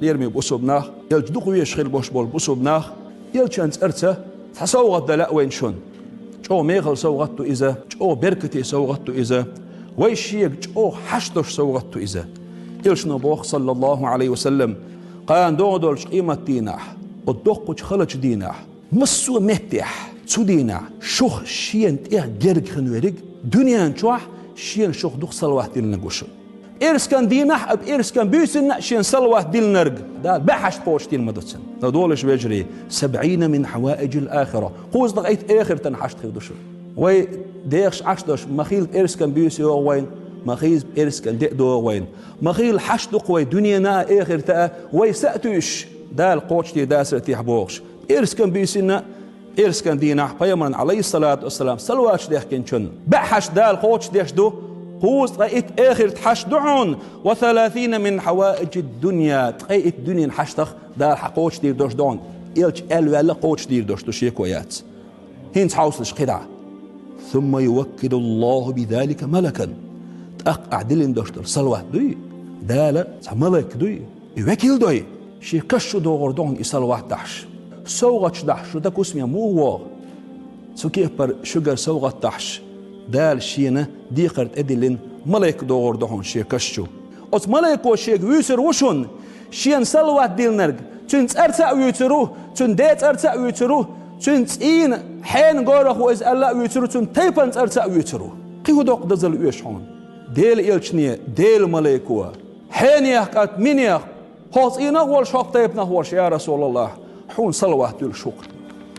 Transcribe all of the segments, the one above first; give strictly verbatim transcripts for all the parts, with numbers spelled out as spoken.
Лераме бусалба нах, Элча дукха везаш хила болуш болу бусалба нах, Элчан цӀарца цхьа совгӀат дан лаьа вайна шуна. ЧӀогӀа мехала совгӀат ду иза, чӀогӀа беркате совгӀат ду иза. Вай шега чӀогӀа хьашт долуш совгӀат ду иза. Элчано боху, саллаллаху Ӏалайхи ва саллам, кхана догӀу долчу къематдийнахь, оцу доккхачу халачу дийнахь, массо а меттехь, цу дийнахь шух шена тӀех герга хин верг, дуьнен чохь шена шух дукха салават диллинарг ву шу. ПӀераскан дийнахь а, пӀераскан буьйсанна а шена салават диллинарг Дала бӀе хьашт кхочушдийр ма ду цунна. Дан долуш, вежарий, сабӀина мин хьаваиджил ахира. Кхузткъе итт эхартан хьашт хир ду шу. Вай дехаш Ӏаш долуш, ма хилла пӀераскан буьйса йогӀу вайна, ма хилла пӀераскан де а догӀу вайна. Ма хилла хьашт ду-кх вай дуьненан а, эхартан а, вай са а туьйсуш, Дала кхочушдийр дацара техьа бохуш. ПӀераскан буьйсанна а, пӀераскан дийнахь пайхамарна, Ӏалайхиссалату вассалам, салаваташ дехкинчунна бӀе хьашт Дала кхочушдеш ду, кхузткъе итт эхартан хьашт ду хьуна, ва саласина мин хьаваиджид дунья, ткъе итт дуьненан хьаштах Дала хьан кхочушдийр долуш ду хьуна, Элча аьлла ваьлла кхочушдийр долуш ду шеко яц. ХӀинца хьовсалаш кхидӀа. Сумма юваккилуллаху бизалика малакан. ТӀаккха ахь диллина долуш долу салават дуй, Дала цхьа малайк дуй, и векал дой, шен каш чу догӀур ду хьуна и салават дахьаш. СовгӀаташ дахьаш шу дан кусаме муха вогӀу? Цу кепара шуьгара совгӀат дахьаш, Дала шена декхар тӀедиллина малайк догӀур ду хьуна шен каш чу. Оцу малайко шега вуьйцур ву шуна, шена салават диллинарг, цуьнан цӀарца а вуьйцур ву, цуьнан ден цӀарца а вуьйцур ву, цуьнан цӀийнан хьенан горах ву иза аьлла а вуьйцур ву, цуьнан тайпанан цӀарца а вуьйцур ву. Кхин хӀун доккха дозалла оьшу хьуна? Делан элчане, Делан малайко: «Хьенех кӀант, минех, хӀокху цӀийнах а волуш, хӀокху тайпанах а волуш, я Расулаллах, хьуна салават дуьллуш ву-кх».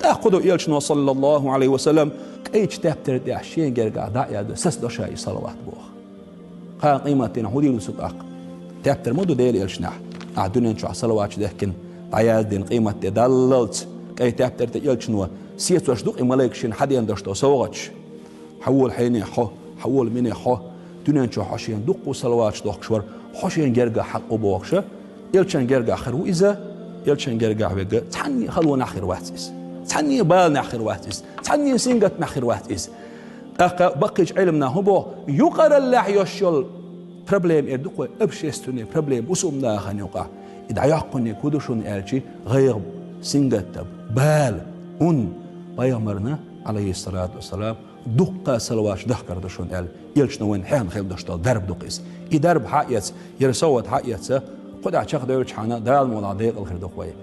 ТӀаккха хӀун ду Элчано, саллаллаху Ӏалайхи ва саллам, кӀайчу тептар тӀехь шен гергахь дӀа а яздо, сацадо ша и салават боху. Кхана къематдийнахь хӀун дийр ду цу тӀаккха? Тептар ма ду Делан элчанехь, ахь дуьнен чохь салаваташ дехкина, дӀаяздина, къематде даллалц, кӀайн тептар тӀе Элчано сецош ду-кх и малайкаш шена хьадеана долуш долу совгӀаташ. Хьан волу хьенех хьо, хьан волу минех хьо, дуьнен чохь хьо шена дуккха а салаваташ дохкуш вара, хьо шен гергахь хьакъ ву бохуша, элчан гергахь хир ву иза, элчан гергахь верг цхьанне а халонехь хир вац иза. Цхьанне а баланехь хир вац иза. Цхьанне а сингаттамехь хир вац иза. ТӀаккха баккхийчу Ӏилманан хӀун боху, юкъараллехь йолуш йолу проблема эр ду-кх вай, общественная проблема, бусалба нахана юкъахь. И дӀайоккхуниг хӀун ду шуна аьлчи, гӀайгӀа, сингаттам, бала, ун, пайхамарна, Ӏалайхиссалату вассалам, дуккха салаваташ дахкар ду шуна аьлла, элчано вайна хьехна хила долуш долу дарба ду-кх иза. И дарба хьаэца, яра совгӀат хьаэца, кху тӀехь чекхдевллачхьана Дала мукъалахь декъала хир ду-кх вай.